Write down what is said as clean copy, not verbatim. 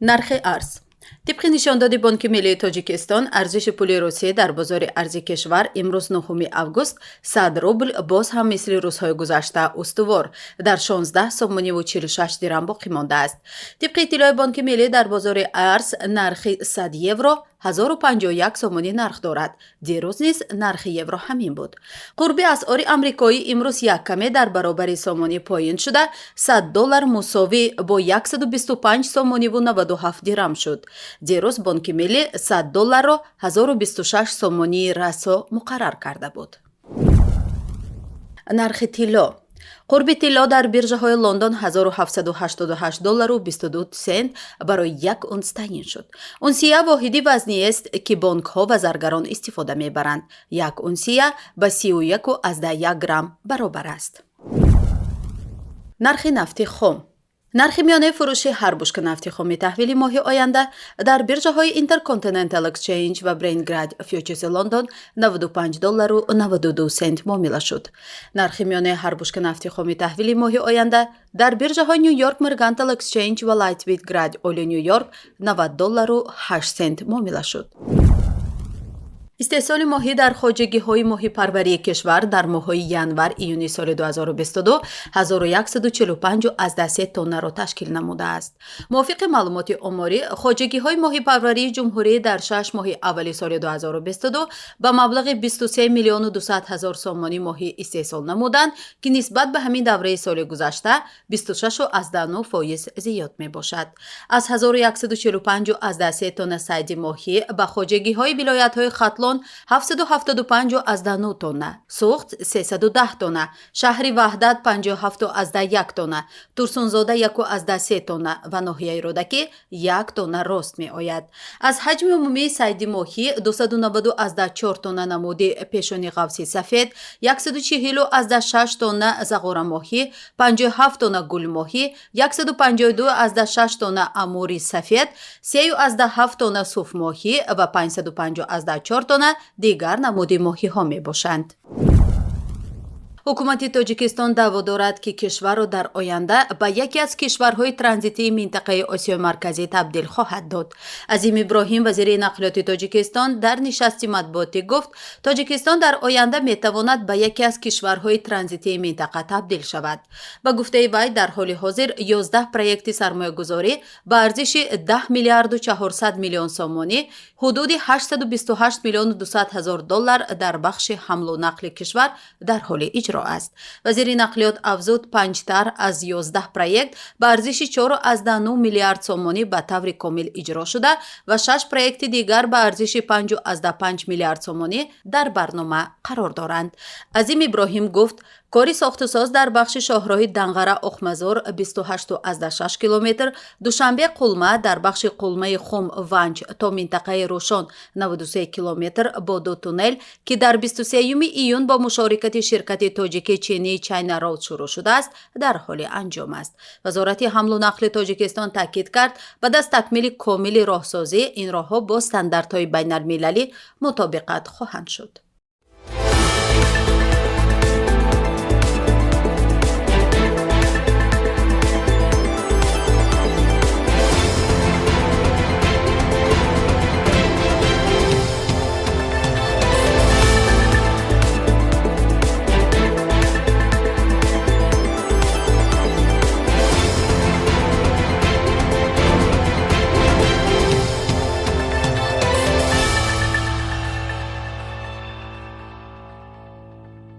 Нархи арз. Тибқи нишондоди Бонки миллии Тоҷикистон, арзиши пули Русия дар бозори арзи кишвар имрӯз, 9 август, 100 рубл боз ҳам мисли рӯзҳои гузашта устувор дар 16 сомониву 46 дирам боқӣ мондааст. Тибқи иттилои Бонки миллӣ, дар бозори арз нархи 100 евро 1051 сомонӣ нарх дорад. Дирӯз низ нархи евро ҳамин буд. Қурби асъори амрикоӣ имрӯз як каме дар баробари сомонӣ поин шуда, 100 доллар мусовӣ бо 125 сомониву 97 дирам шуд. Дирӯз Бонки миллӣ 100 долларро 1026 сомонии расо муқаррар карда буд. Нархи тилло. Қурби тилло дар биржаҳои Лондон 1788 доллару 22 сент барои як унс таъйин шуд. Унсия воҳиди вазниест, ки бонкҳо ва заргарон истифода мебаранд. Як унсия ба 31,1 грамм баробар аст. Нархи нафти хом. Нархи миёнаи фурӯши ҳар бушка нафти хоми таҳвили моҳи оянда дар биржаҳои Intercontinental Exchange ва Brent Grade Futures Лондон 95 доллару 92 сент муомила шуд. Нархи миёнаи ҳар бушка нафти хоми таҳвили моҳи оянда дар биржаҳои New York Mercantile Exchange ва Light Sweet Crude Oil Нью Йорк 90 доллару 8 сент муомила шуд. Истеҳсоли моҳӣ дар хоҷагиҳои моҳипарварии кишвар дар моҳҳои январ июни соли 2022 1145,3 тоннаро ташкил намудааст. Мувофиқи маълумоти оморӣ, хоҷагиҳои моҳипарварии ҷумҳурӣ дар 6 моҳи аввали соли 2022 ба маблағи 23 миллиону 200 ҳазор сомонӣ моҳӣ истеҳсол намуданд, ки нисбат ба ҳамин давраи соли гузашта 26,9% зиёд мебошад. Аз 1145,3 тонна сайди моҳӣ ба хоҷагиҳои вилоятҳои Хатлон 775,9 тонна, Суғд 310 тонна, шаҳри Ваҳдат 57,1 тонна, Турсунзода 1,3 тонна ва ноҳияи Рӯдакӣ 1 тонна рост меояд. Аз ҳаҷми умумии сайди моҳӣ 290,4 тонна намуди пешони ғафси сафед, 140,6 тонна зағорамоҳӣ, 57 тонна гулмоҳӣ, 152,6 тонна амури сафед, 3,7 тонна суфмоҳӣ ва 550,4 тонна дигар намуди моҳиҳо мебошанд. Ҳукумати Тоҷикистон даъво дорад, ки кишварро дар оянда ба яке аз кишварҳои транзитии минтақаи Осиёи Марказӣ табдил хоҳад дод. Азим Иброҳим, вазири нақлиёти Тоҷикистон, дар нишасти матбуотӣ гуфт, Тоҷикистон дар оянда метавонад ба яке аз кишварҳои транзитии минтақа табдил шавад. Ба гуфтаи вай, дар ҳоли ҳозир 11 проекти сармоягузорӣ ба арзиши 10 миллиарду 400 миллион сомонӣ, ҳудуди 828 миллиону 200 ҳазор доллар, дар бахши ҳамлу нақли кишвар дар ҳоли иҷро аст. Вазири нақлиёт афзуд, панҷ тарҳ аз 11 проект ба арзиши 4,9 миллиард сомонӣ ба таври комил иҷро шуда ва шаш проекти дигар ба арзиши 5,5 миллиард сомонӣ дар барнома қарор доранд. Азим Иброҳим гуфт, кори сохтусоз дар бахши шоҳроҳи Данғара Охмазор 28,6 километр, Душанбе Қулма дар бахши Қулмаи Хум Ванҷ то минтақаи Рӯшон 93 километр бо ду туннел, ки дар 23 июн бо мушорикати ширкати тоҷики чинии China Road шурӯъ шудааст, дар ҳоли анҷом аст. Вазорати ҳамлу нақли Тоҷикистон таъкид кард, баъд аз такмили комили роҳсозӣ ин роҳҳо бо стандартҳои байналмилалӣ мутобиқат хоҳанд шуд.